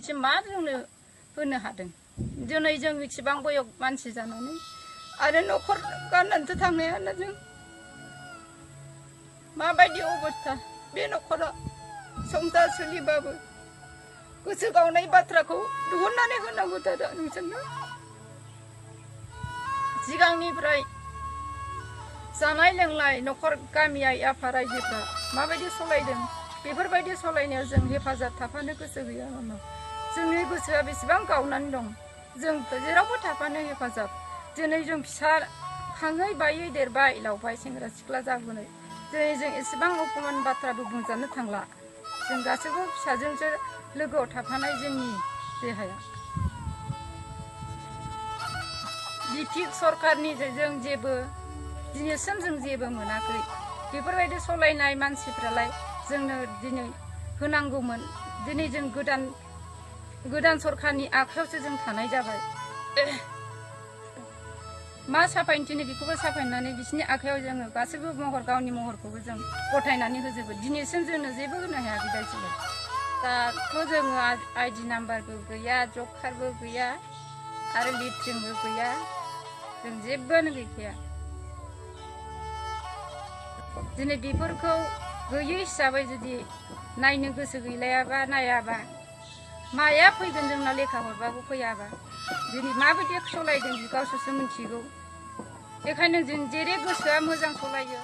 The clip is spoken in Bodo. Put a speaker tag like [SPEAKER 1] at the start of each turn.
[SPEAKER 1] दिनैसिम मा जोंनो होनो हादों दिनै जों इसेबां बयक मानसि जानानै आरो न'खर गारनानैसो थांनायानो जों माबायदि अबस्था बे न'खरा संसार सोलिबाबो गोसो गावनाय बाथ्राखौ दिहुननानै होनांगौ जादों नोंसोरनो सिगांनिफ्राय जानाय लोंनाय न'खर गामि आइ आफा रायजोफ्रा माबायदि सलायदों बेफोरबायदि सलायनायाव जों हेफाजाब थाफानो गोसो गैया नामा जोंनि गोसोआ बेसेबां गावनानै दं जों जेरावबो थाफानो हेफाजाब दिनै जों फिसा खाङै बायै देरबाय लावबाय सेंग्रा सिख्ला जाबोनाय दिनै जों एसेबां अपमान बाथ्राबो बुंजानो थांला जों गासैबो फिसाजोंसो लोगोआव थाफानाय जोंनि देहाया बिटिक सरकारनि जों जेबो दिनैसिम जों जेबो मोनाखै बेफोरबायदि सलायनाय मानसिफ्रालाय जोंनो दिनै होनांगौमोन दिनै जों गोदान सरकारनि आखायावसो जों थानाय जाबाय मा साफायनो थिनो बेखौबो साफायनानै बिसोरनि आखायाव जोङो गासैबो महर गावनि महरखौबो जों गथायनानै होजोबो दिनैसिम जोंनो जेबो होनो हायाखै दासिमबो दाथ' जोङो आइडि नाम्बारबो गैया जब कार्डबो गैया आरो लेट्रिनबो गैया जों जेबोआनो गैखाया दिनै बेफोरखौ गैयै हिसाबै जुदि नायनो गोसो गैलायाबा नायाबा माया फैगोन जोंना लेखा हरबाबो फैयाबा दिनै माबायदि सलायदों गावसोरसो मिथिगौ बेखायनो जों जेरै गोसोआ मोजां सलायो